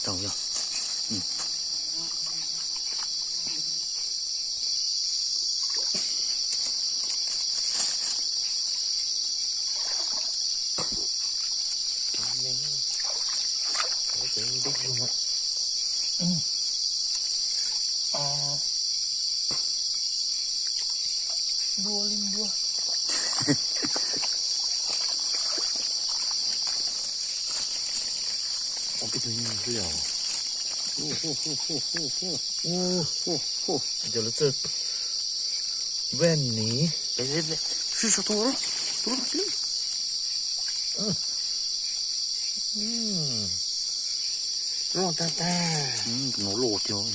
Tau yog. Dua li dua. Ua peb tug nyob li os. Ua, ua, ua, ua, ua. Cov lawv txawj ven ni. Sib sau tus, tus. Loj tag tag. Tus no loj tiag.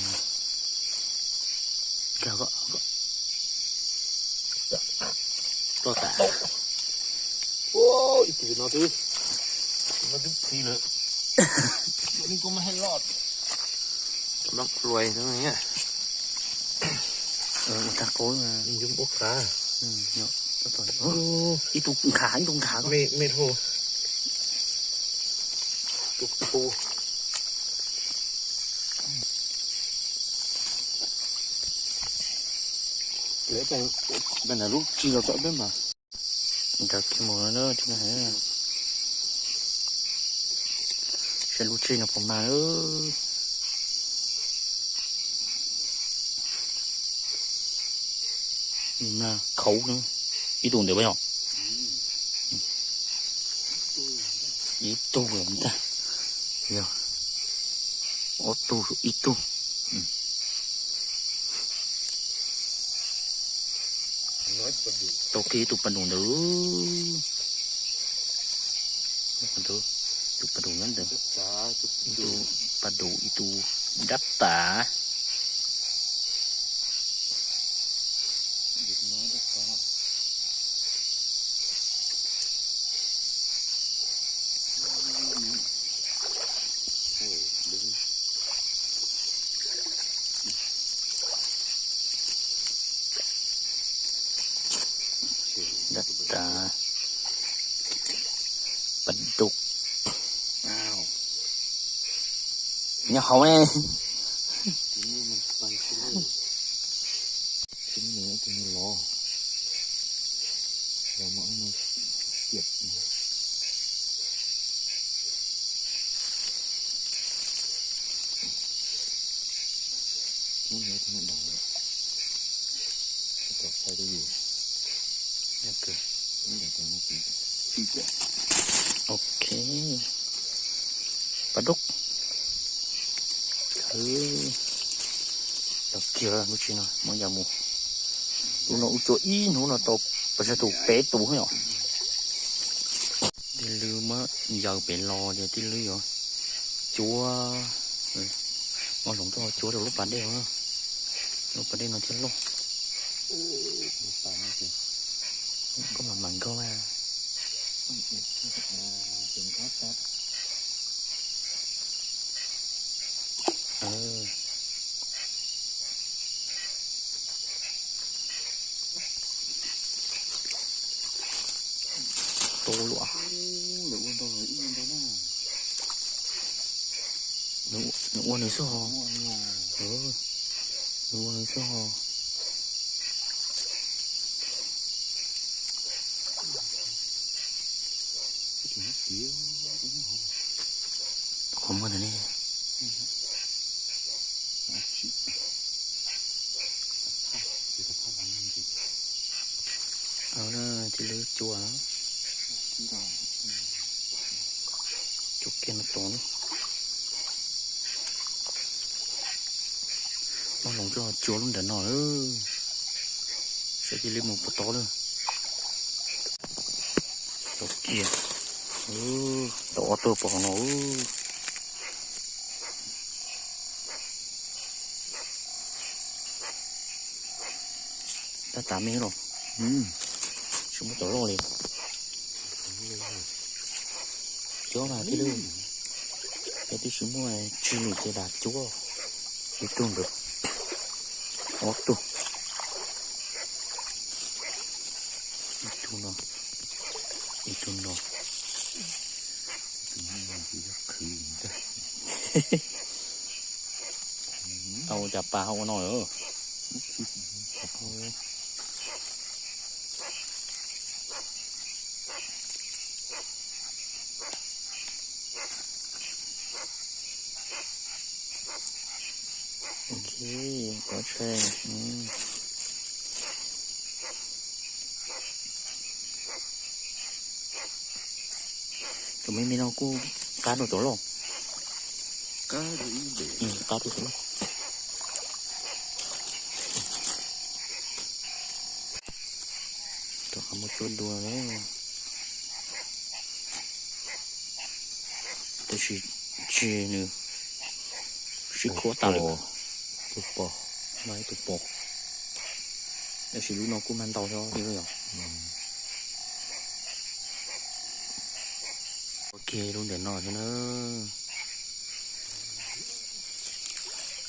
Nkag kom, kom. Loj tas. Ib tug no twb, no twb phi lawm. Nim koj mas hais loj. Ua tag qau. Ib tug nkhav, ib tug nkhav. Me dhau. Tus tus. Lawv peb lub tsi los tom peb mas. Nrog kiag mus na, saib lub tsi no puas mag. Khaub, ib tug ntawd yog. Ib tug ntag. Yog ob tug, ib tug. Tau kiag ib tug pas num ntawd. Tus pas num nyob ntawd. Tus pas num, ib tug dab tas. Dab tas, pas num. Nyob hauv ne. Ok. Pas dub. Tau kiag lub tsi no muab ya mus. Lub no wb cua ib hnub no tau pas tsawg tus, peb tus yom. Tij Lwb muab yaws pem los ces Tij Lwb yuav cuab, muab hloov tuaj cuab rau lub pas dej no. Lub pas dej no thiaj loj. Koj mam mam nkaug mas. Tau luam. Nws ua nws xwb ho. Nws ua nws xwb ho. Qhov muag ntawd ne. Tij Lwb cua, cua kiag no tod. Muab hloov tuaj cuab lub ntawm no. Saib Tij Lwb mus puas tau lawm. Tau kiag, tau ob tug pom no. Tab tas me los, tsis muaj cov loj li. Cuab mas Tij Lwb, yog twb tsis muaj tsi ces lam cuab. Ib tug ntawd, ob tug. Ib tug no, ib tug no. Tus no yog khwv ntag. Cas pas ho ua no lawm. Ok, có tre. Tus me me no kuj qab rau tom lauj. Qab rau tom lauj. Rov qab muab cuab dua na. Tab sis tsis, nws sib khuab tas lawm. Tus pos, no ib tug pos. Tab sis lub no kuj mag ntau thiab yom. Ok, lub ntawm no thiab na.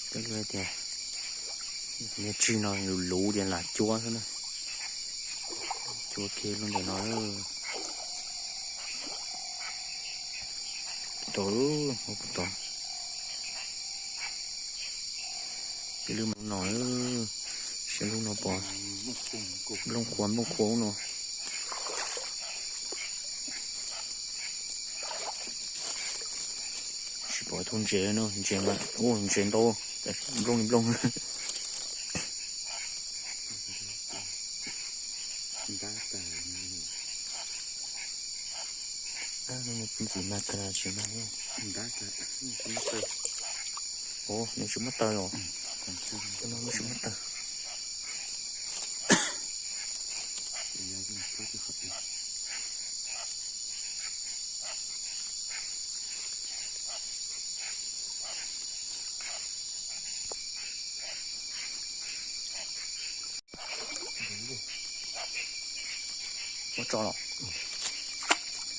Twb tias, niag tsig no luv luv tias lam cuab xwb na. Cuab kiag lub ntawm no. Tod, tod. Ib lub no, saib lub no pom nplooj qhuav nplooj qhuav ub no. Tsis pom tus ntses no, ntses mas, ub, ntses ntau, nplooj li nplooj. Ntxim mas kag tsis mag. Ov, nws tsis muab taw os. Nws tsis muab taw. Muab tso los.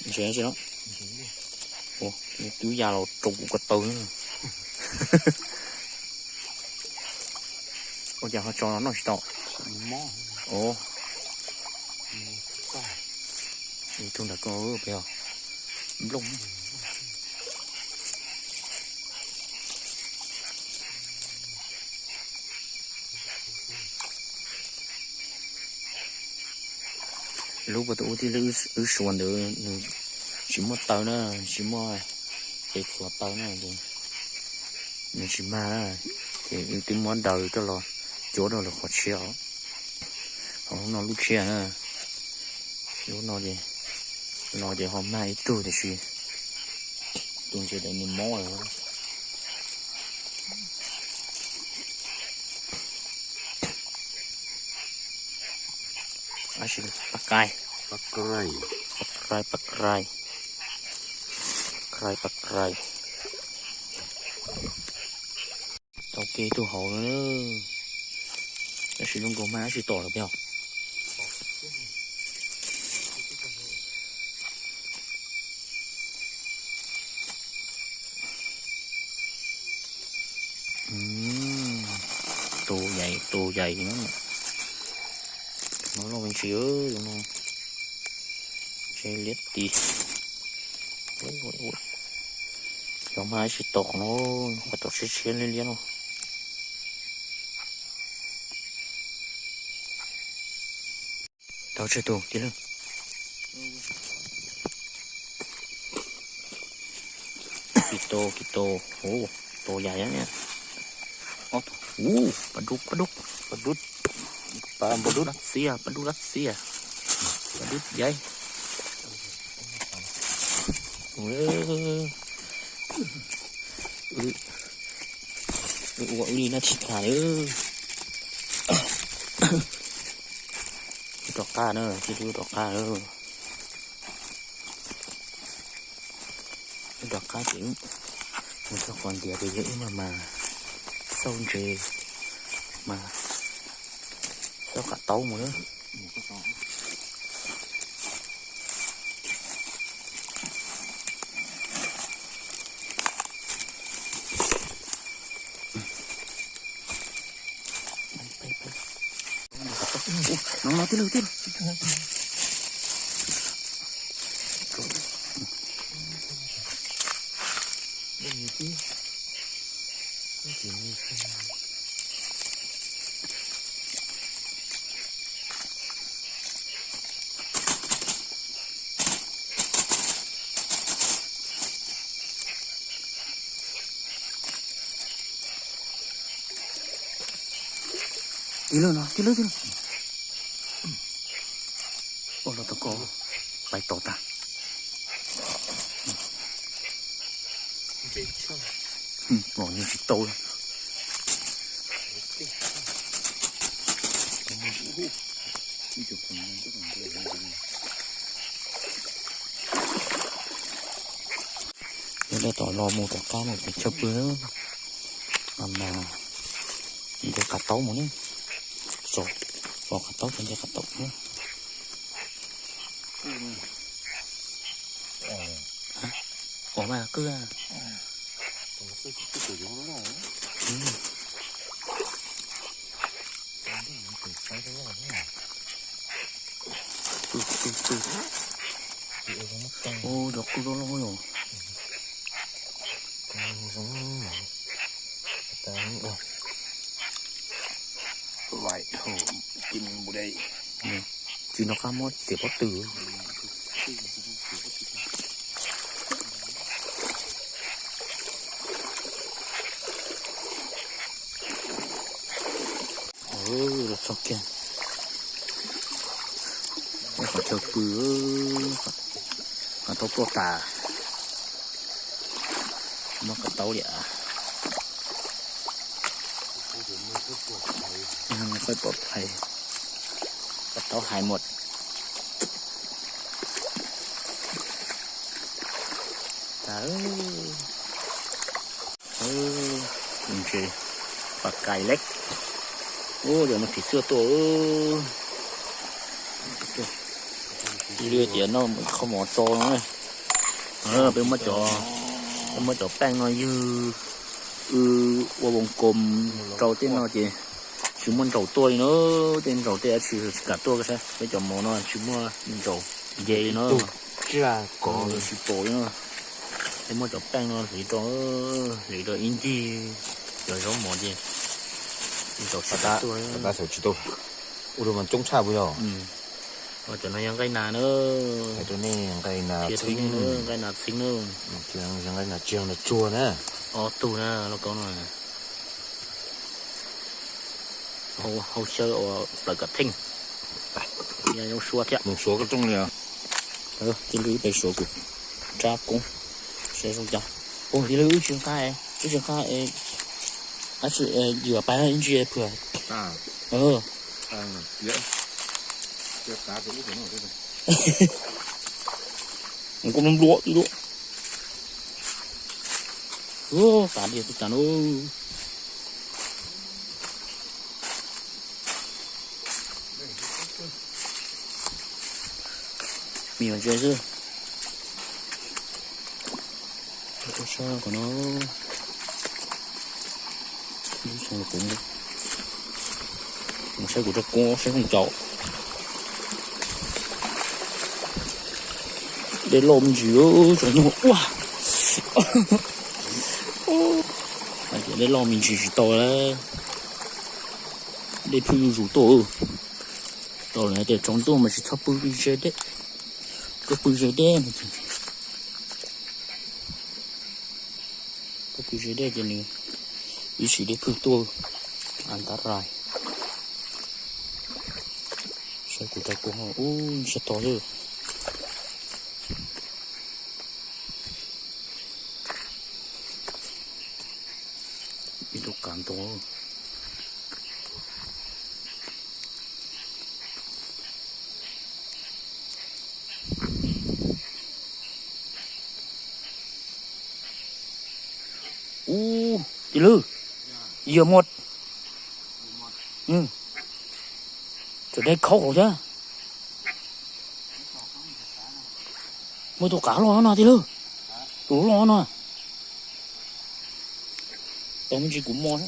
Ntses tsis no. Ua, twb ya los rau kuv ko taw na. Ua cas ho tso los noj tsis tau. Ov, ib tug ntawm ko pem os. Nplooj. Lub puag ta ub tij lub wb suav ntawd nws tsis muaj taw na, tsis muaj qe txuas taw na, nws tsis mag na, ces wb twb muab daws coj los cuab rau lawv qhov tshiab os. Ho lub no lub tshiab na, lub no ces, no ces ho mag ib tug tiam sis tus ntses ntawd nws mob lawm. Pab qai, pab qai, pab qai, pab qai, pab qai. Tau kev tug hauv no, tab sis zoo nkaus mas dab tsi tom lawm peb os. Tus yais, tus yais no, loj me ntsis no, ntshe liab tis. Xyov mas dab tsi tom no, qhov tom tshiab tshiab liab liab no. Tau tsawg tus tij laug? Kis tus, kis tus, tus yam yam. Ub, pab dub, pab dub, pab dub, pab dub dab txiaj, pab dub dab txiaj, pab dub yaib. Wb ua wb li nab tsis tas li. Wb rov qab na, cia wb rov qab na. Wb rov qab ces mus txog qhov ntiav ces yog wb maj mam xauj ntses mas xauj qab taub mus na. No no tij laug, tij laug. Tij laug no, tij laug, tij laug. Ua los tau ko, pais tod tag. Los yeej tsis tau li. Yog dej tom los mus tom qab no ces chaw pw, mas nce qab taub mus ne. Tso, los qab taub, tso nce qab taub. Ua mas qwj. Ua cov qwj loj loj yom. Tsis nco qab muab txiav pob tw. Los txog kiag qhov chaw pw, qab taub tuaj tas, muab qab taub liam. Qab taub hais mus. Tas, ntses pas kais leb. Ub, cov no phim xwb tuaj. Li tias no qhov mov tso no. Peb muab cov, peb muab cov peej no ywg, ua voos koos rau tej no ces tsis muaj ntsaum tuaj li na. Tej ntsaum tej dab tsi tsis kam tuaj, peb cov mov no tsis muaj ntsaum nce li no. Tsis pom li no. Peb muab cov peej no hliv rau, hliv rau ib ncig cov zaub mov ces ntsaum tsis kam tuaj. Ua rau mas coob tshaj puas yog? Cov no yog nqaij nas na. Nqaij nas txheeb na. Nqaij nas txiag na. Ob tug na, lauj kaub no. Hau xyaw uas plaws kom theej. Zoo suab thiab. Mus suav koj rooj li os. Tij laug wb pais suav kuv rab koob saib zoo cas. Ua tij laug wb tsis nqa, wb tsis nqa dab tsi, yuav pais ib ntsis phwm. Kuv npluav tij laug. Kav liam tib tas na. Mis ntses xwb. Saib kom no. Mus saib kuv rab koob saib zoo cas. Dej loj me ntsis tsoom mloog ua. Hais tias dej loj me ntsis tsis tau lawm. Dej phwj zuj zus tuaj. Tau lawm hais tias tsaus ntuj mas tsis txhob pw ze dej. Koj pw ze dej no ces, koj pw ze dej ces nws ib sim dej phwj tuaj, antarai. Saib kuv rab koob ub, ntsiag to xwb. Ib lub qav nto. Ub, tij laug, yog muaj, cov dej khaub hauv thiab. Muaj tus qav loj no tij laug, tus loj no. Tau me ntsis kuv mos.